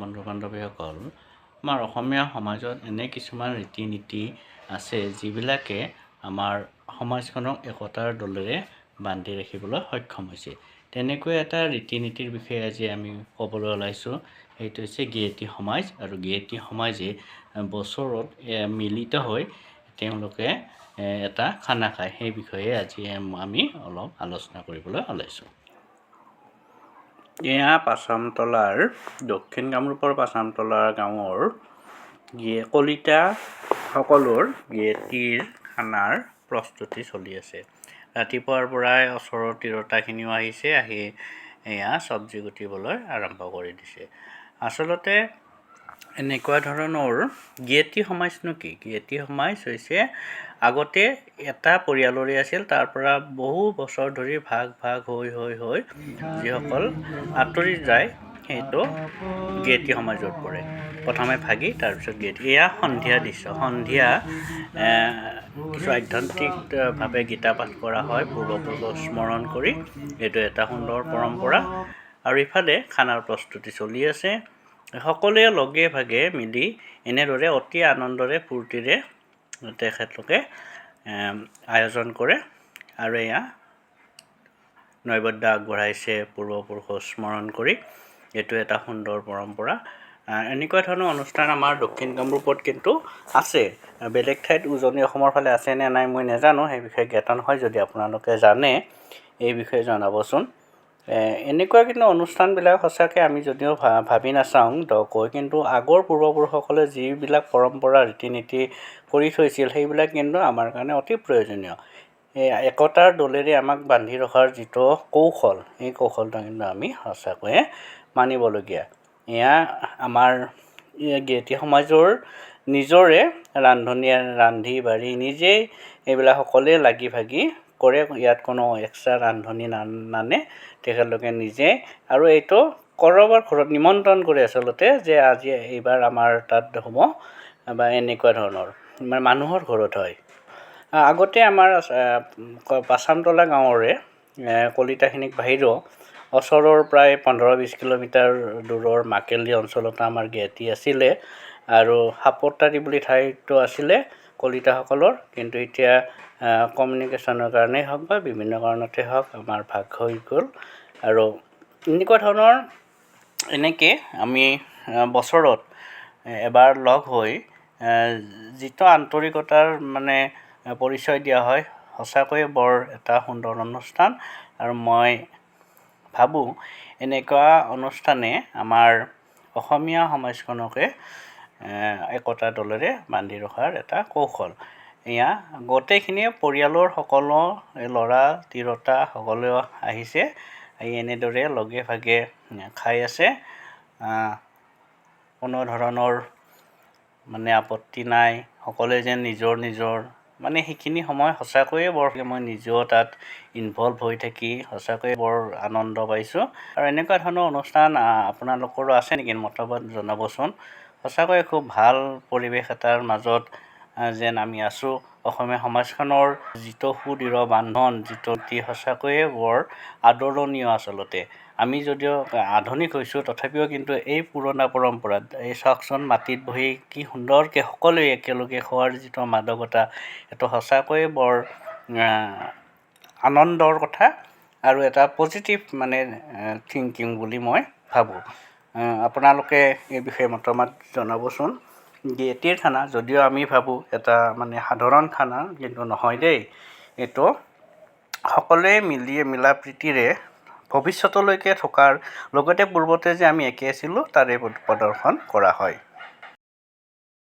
বন্ধু বান্ধৱীসকল, আমাৰ অসমীয়া সমাজত এনে কিছুমান ৰীতি নীতি আছে যিবিলাকে আমাৰ সমাজখনক একতাৰ দোলেৰে বান্ধি ৰাখিবলৈ সক্ষম হৈছে। তেনেকৈ এটা ৰীতি নীতিৰ বিষয়ে আজি আমি ক'বলৈ ওলাইছোঁ, সেইটো হৈছে গিৰিয়েতী সমাজ। আৰু গিৰিয়েতী সমাজে বছৰত মিলিত হৈ তেওঁলোকে এটা খানা খায়, সেই বিষয়ে আজি আমি অলপ আলোচনা কৰিবলৈ ওলাইছোঁ। এয়া পাচামতলাৰ দক্ষিণ কামৰূপৰ পাচামতলা গাঁৱৰ কলিতাসকলৰ গিৰিয়েতীৰ খানাৰ প্ৰস্তুতি চলি আছে। ৰাতিপুৱাৰ পৰাই ওচৰৰ তিৰোতাখিনিও আহিছে, আহি এয়া চব্জি কুটিবলৈ আৰম্ভ কৰি দিছে। আচলতে এনেকুৱা ধৰণৰ গিৰিয়েতী সমাজনো কি? গিৰিয়েতী সমাজ হৈছে আগতে এটা পৰিয়ালৰে আছিল, তাৰ পৰা বহু বছৰ ধৰি ভাগ ভাগ হৈ হৈ হৈ যিসকল আঁতৰি যায় সেইটো গিৰিয়েতী সমাজত পৰে। প্ৰথমে ভাগি, তাৰপিছত গিৰিয়েতী। এয়া সন্ধিয়া দৃশ্য। সন্ধিয়া কিছু আধ্যাত্মিকভাৱে গীতা পাঠ কৰা হয় পূৰ্বপুৰুষক স্মৰণ কৰি। এইটো এটা সুন্দৰ পৰম্পৰা। আৰু ইফালে খানাৰ প্ৰস্তুতি চলি আছে। সকলোৱে লগে ভাগে মিলি এনেদৰে অতি আনন্দৰে ফূৰ্তিৰে তেখেতলোকে আয়োজন কৰে। আৰু এয়া নৈবেদ্য আগবঢ়াইছে পূৰ্বপুৰুষক স্মৰণ কৰি। এইটো এটা সুন্দৰ পৰম্পৰা। এনেকুৱা ধৰণৰ অনুষ্ঠান আমাৰ দক্ষিণ কামৰূপত কিন্তু আছে। বেলেগ ঠাইত উজনি অসমৰ ফালে আছে নে নাই মই নাজানো, সেই বিষয়ে জ্ঞাত নহয়। যদি আপোনালোকে জানে এই বিষয়ে জনাবচোন। এনেকুৱা কিন্তু অনুষ্ঠানবিলাক সঁচাকৈ আমি যদিও ভাবি নাচাওঁ দকৈ, কিন্তু আগৰ পূৰ্বপুৰুষসকলে যিবিলাক পৰম্পৰা ৰীতি নীতি কৰি থৈছিল সেইবিলাক কিন্তু আমাৰ কাৰণে অতি প্ৰয়োজনীয়। এই একতাৰ দোলেৰে আমাক বান্ধি ৰখাৰ যিটো কৌশল, সেই কৌশলটো কিন্তু আমি সঁচাকৈয়ে মানিবলগীয়া। এয়া আমাৰ গিৰিয়েতী সমাজৰ নিজৰে ৰান্ধনীয়ে ৰান্ধি বাঢ়ি নিজেই এইবিলাক সকলোৱে লাগি ভাগি কৰে। ইয়াত কোনো এক্সট্ৰা ৰান্ধনী নানে, তেখেতলোকে নিজে। আৰু এইটো ক'ৰবাৰ ঘৰত নিমন্ত্ৰণ কৰে আচলতে, যে আজি এইবাৰ আমাৰ তাত হ'ব বা এনেকুৱা ধৰণৰ মানে মানুহৰ ঘৰত হয়। আগতে আমাৰ পাচামতলা গাঁৱৰে কলিতাখিনিক বাহিৰেও ওচৰৰ প্ৰায় 15-20 কিলোমিটাৰ দূৰৰ মাকেলি অঞ্চলতো আমাৰ গিৰিয়েতী আছিলে আৰু সাপটাৰী বুলি ঠাইতো আছিলে কলিতাসকলৰ। কিন্তু এতিয়া কমিউনিকেশ্যনৰ কাৰণেই হওক বা বিভিন্ন কাৰণতে হওক আমাৰ ভাগ হৈ গ'ল। আৰু এনেকুৱা ধৰণৰ এনেকৈ আমি বছৰত এবাৰ লগ হৈ যিটো আন্তৰিকতাৰ মানে পৰিচয় দিয়া হয়, সঁচাকৈয়ে বৰ এটা সুন্দৰ অনুষ্ঠান। আৰু মই ভাবোঁ এনেকুৱা অনুষ্ঠানে আমাৰ অসমীয়া সমাজখনকে একতাৰ দোলেৰে বান্ধি ৰখাৰ এটা কৌশল। এয়া গোটেইখিনিয়ে পৰিয়ালৰ সকলো ল'ৰা তিৰোতা সকলো আহিছে, আহি এনেদৰে লগে ভাগে খাই আছে। কোনো ধৰণৰ মানে আপত্তি নাই, সকলোৱে যেন নিজৰ নিজৰ মানে সেইখিনি সময় সঁচাকৈয়ে বৰ, মই নিজেও তাত ইনভল্ভ হৈ থাকি সঁচাকৈয়ে বৰ আনন্দ পাইছোঁ। আৰু এনেকুৱা ধৰণৰ অনুষ্ঠান আপোনালোকৰো আছে নেকি, মতামত জনাবচোন। সঁচাকৈয়ে খুব ভাল পৰিৱেশ এটাৰ মাজত যেন আমি আছোঁ। অসমীয়া সমাজখনৰ যিটো সুদৃঢ় বান্ধোন, যিটো অতি সঁচাকৈয়ে বৰ আদৰণীয়। আচলতে আমি যদিও আধুনিক হৈছোঁ, তথাপিও কিন্তু এই পুৰণা পৰম্পৰাত, এই চাওকচোন মাটিত বহি কি সুন্দৰকৈ সকলোৱে একেলগে খোৱাৰ যিটো মাদকতা, সেইটো সঁচাকৈয়ে বৰ আনন্দৰ কথা আৰু এটা পজিটিভ মানে থিংকিং বুলি মই ভাবোঁ। আপোনালোকে এই বিষয়ে মতামত জনাবচোন। গিৰিয়েতীৰ খানা যদিও আমি ভাবোঁ এটা মানে সাধাৰণ খানা, কিন্তু নহয় দেই। এইটো সকলোৱে মিলি মিলা প্ৰীতিৰে ভৱিষ্যতলৈকে থকাৰ লগতে পূৰ্বতে যে আমি একে আছিলোঁ তাৰে প্ৰদৰ্শন কৰা হয়।